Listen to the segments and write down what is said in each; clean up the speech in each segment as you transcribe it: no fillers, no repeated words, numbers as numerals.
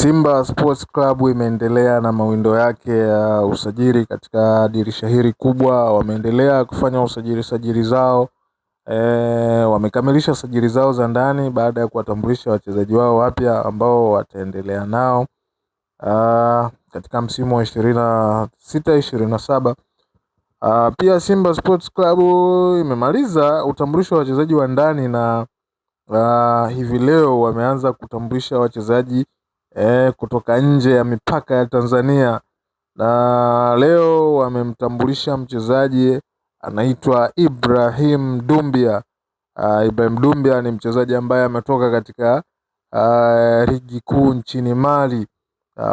Simba Sports Club imeendelea na mawindo yake ya usajili katika dirisha hili kubwa. Wameendelea kufanya usajili sajili zao wamekamilisha sajili zao za ndani baada ya kuwatambulisha wachezaji wao wapya ambao wataendelea nao katika msimu wa 26 27. Pia Simba Sports Club imemaliza utambulisho wa wachezaji wa ndani na hivi leo wameanza kutambulisha wachezaji kutoka nje ya mipaka ya Tanzania na leo wamemtambulisha mchezaji anaitwa Ibrahim Dumbia. Ibrahim Dumbia ni mchezaji ambaye ametoka katika ligi kuu nchini Mali.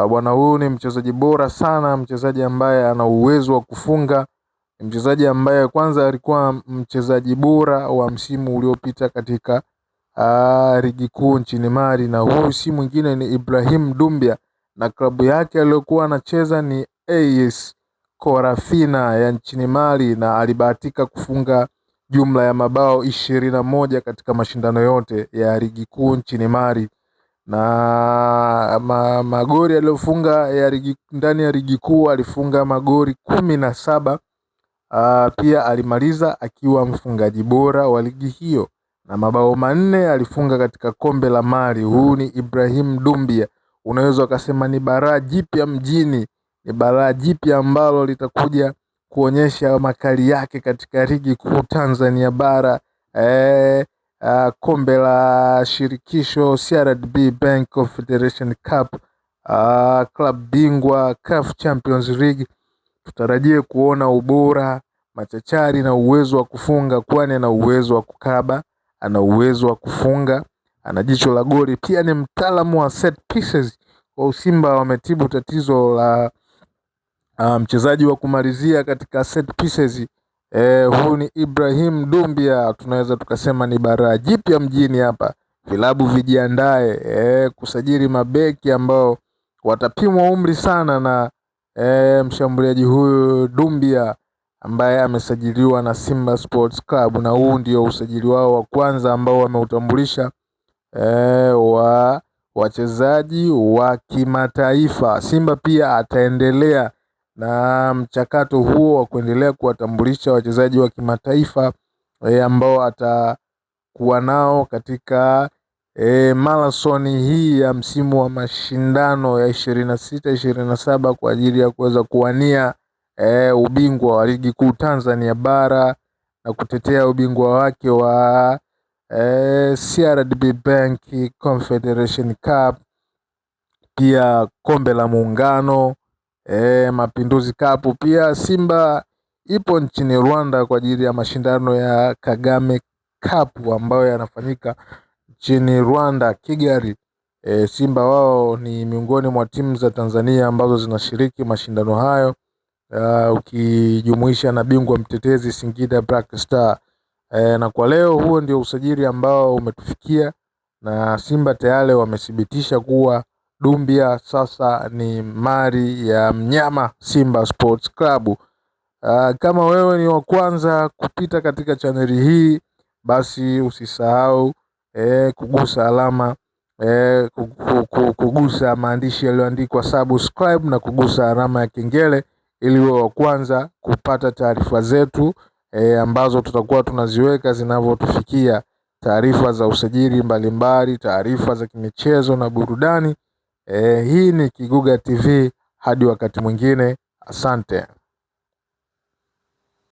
Bwana huyu ni mchezaji bora sana, mchezaji ambaye ana uwezo wa kufunga, ni mchezaji ambaye kwanza alikuwa mchezaji bora wa msimu uliopita katika ligi kuu nchini Mali, na huyu si mwingine ni Ibrahim Dumbia, na klabu yake aliyokuwa anacheza ni AS Korafina ya nchini Mali, na alibahatika kufunga jumla ya mabao 21 katika mashindano yote ya ligi kuu nchini Mali na magoli aliyofunga ya ligi, ndani ya ligi kuu alifunga magoli 17. Pia alimaliza akiwa mfungaji bora wa ligi hiyo na mabao 4 alifunga katika kombe la Mali. Huu ni Ibrahim Dumbia, unaweza ukasema ni baraa jipya mjini, ni baraa jipya ambalo litakuja kuonyesha makali yake katika ligi kuu Tanzania bara kombe la shirikisho CRDB Bank Confederation Cup, club bingwa CAF Champions League. Tutarajie kuona ubora, machachari na uwezo wa kufunga, kwani ana uwezo wa kukaba, ana uwezo wa kufunga, ana jicho la goli, pia ni mtaalamu wa set pieces. Kwa Simba wametibu tatizo la mchezaji wa kumalizia katika set pieces. Huyu ni Ibrahim Dumbia, tunaweza tukasema ni baraa jipya mjini hapa. Vilabu vijiandae kusajili mabeki ambao watapimwa umri sana na mshambuliaji huyu Dumbia ambaye amesajiliwa na Simba Sports Club, na huu ndio usajili wao wa kwanza ambao wameutambulisha wa wachezaji wa kimataifa. Simba pia ataendelea na mchakato huo wa kuendelea kuwatambulisha wachezaji wa kimataifa ambao atakuwa nao katika marathon hii ya msimu wa mashindano ya 26 27 kwa ajili ya kuweza kuwania ubingwa wa ligi kuu Tanzania bara na kutetea ubingwa wake wa CRDB Bank Confederation Cup, pia kombe la Muungano, Mapinduzi Cup. Pia Simba ipo nchini Rwanda kwa ajili ya mashindano ya Kagame Cup ambayo yanafanyika nchini Rwanda, Kigali. Simba wao ni miongoni mwa timu za Tanzania ambazo zinashiriki mashindano hayo, ukijumuisha na bingwa mtetezi Singida Black Star. Na kwa leo huo ndio usajili ambao umetufikia, na Simba tayari wamethibitisha kuwa Dumbia sasa ni mali ya mnyama Simba Sports Club. Kama wewe ni wa kwanza kupita katika chaneli hii, basi usisahau kugusa alama kugusa maandishi yaliyoandikwa subscribe na kugusa alama ya kengele ili uwe wa kwanza kupata taarifa zetu ambazo tutakuwa tunaziweka zinavyotufikia, taarifa za usajili mbalimbali, taarifa za kimichezo na burudani. Hii ni Kiguga TV, hadi wakati mwingine, asante.